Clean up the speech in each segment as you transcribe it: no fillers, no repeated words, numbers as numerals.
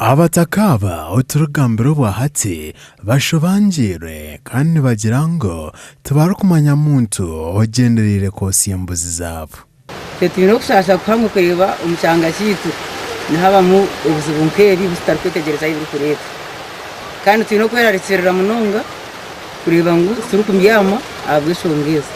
Abataka aba oturikugambira obwahati bashobangiirwe kandi nibagira ngu tibarikumanya muntu ogyendereire kwotsya embuzi zaabo. Itwe twine okushaasha kuhango kureeba omu kyanga kyaitu nihabamu ebizibu nk'ebi ebi tutarikwetegyereza ahu birikureetwa. Kandi twine okwerarikirira munonga kureeba ngu titurikubyama ahabw'enshonga ezo.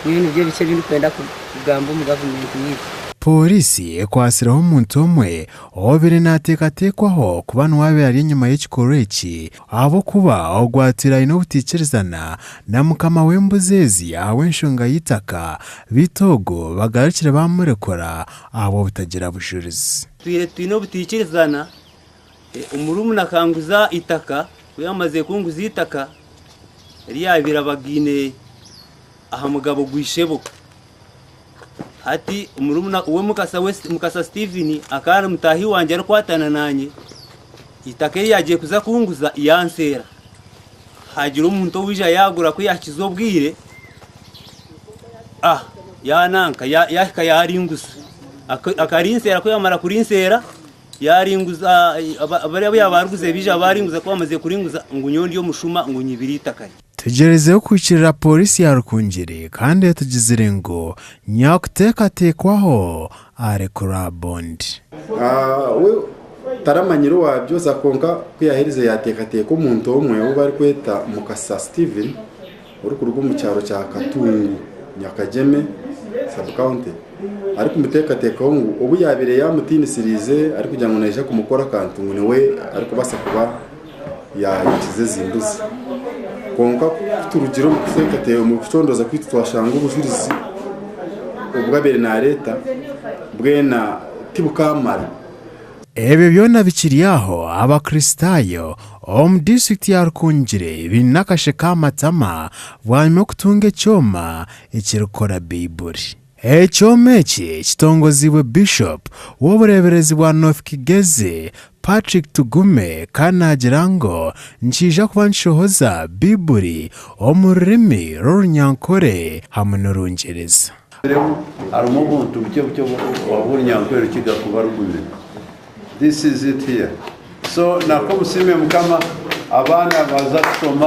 Nyowe nibyo bikye ebi ndikwenda kugamba omu gavumenti yaitu. Pooriisi ekwatsireho omuntu omwe Obaire naateekateekwaho kuba niwe abaire ari enyima y'ekikorwa eki ahabw'okuba ogwo atwire aine obutaikirizana na mukama w'embuzi ezi ahabw'enshonga y'eitaka beitu ogwo bagarukire baamurekura ahabw'obutagira bujurizi. Twire twine obutaikirizana, omurumuna akanguza eitaka, ku yaamazire kunguza eitaka eri yaabaire abagaine aha mugabo gwa ishebo. Hati omurumuna we Mukasa we Mukasa Stephen akaba ari mutaahi wangye arikwatana naanye, eitaka eri yaagiire kuza kunguza yanseera. Haagira omuntu owaija yaagura ku yaahikize obwire, ah yaananka yaahika yaaringuza. Akarinseera ku yaamara kurinseera, yaaringuza bariya abu yaaba ariguze baija baaringuza ku baamazire kuringuza ngu nyowe ndi omushuma ngu nyibire eitaka rye. Tugyerizeho kuhikirira Pooriisi ya Rukungiri kandi etugizire ngu nyakuteekateekwaho arekurwa bondi. We taramanyire owaabyoza kwonka ku yaaherize yaateekateeka omuntu omwe ou barikweta Mukasa Steven orikuruga omu kyaro kya Katungu, Nyakagyeme sub-county arikumuteekateekaho ngu obu yaabaire yaamutiinisiriize arikugira ngu naija kumukora akantu ngu niwe arikubaasa kuba yaayokize ezi mbuzi. Kwonka ku turugire omu kuteekateeka omu kucondooza kwaitu twashanga obujurizi obu abaire naareeta bwena tibukaamara. Ebyo byona bikiri aho, Abakristaayo omu disiturikiti ya Rukungiri baine akashe k'amatama bwanyima y'okutunga ekyoma ekirikukora Baibuli. Ekyoma eki kitongoziibwe Bishop w'obureeberezi bwa North Kigezi, Patrick Tugume kandi naagira ngu nikiija kuba nikishohoza Baiburi omu rurimi rw'Orunyankore hamwe n'Orungyereza. Harimu obuntu bukye bukye obu Orunyankore rukiga kuba rugumire. This is it here. So nako musiime Mukama, abaana baza kushoma,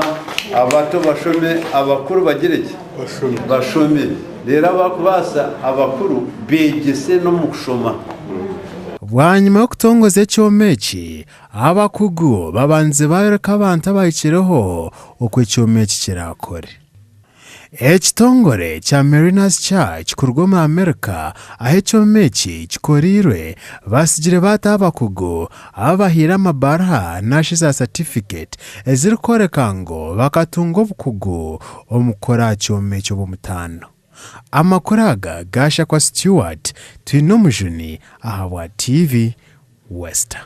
abato bashome, abakuru bagire ki? Bashome. Reero abakubaasa abakuru beegyese n'omu kushoma. Bwanyima y'okutongoza ekyoma eki, abakugu babandize bayoreka abantu abahikireho oku ekyoma eki kiraakore. Ekitongore kya Mariners Church kuruga omuri America ahu ekyoma eki kikoreirwe batsigire baataho abakugu ababahaire amabaruha narishi za satifiketi ezirikworeka ngu bakatunga obukugu omu kukora aha kyoma eki obw'omutaano. Amakuru aga gaashakwa Stuart Twinomujuni ahabwa TV West.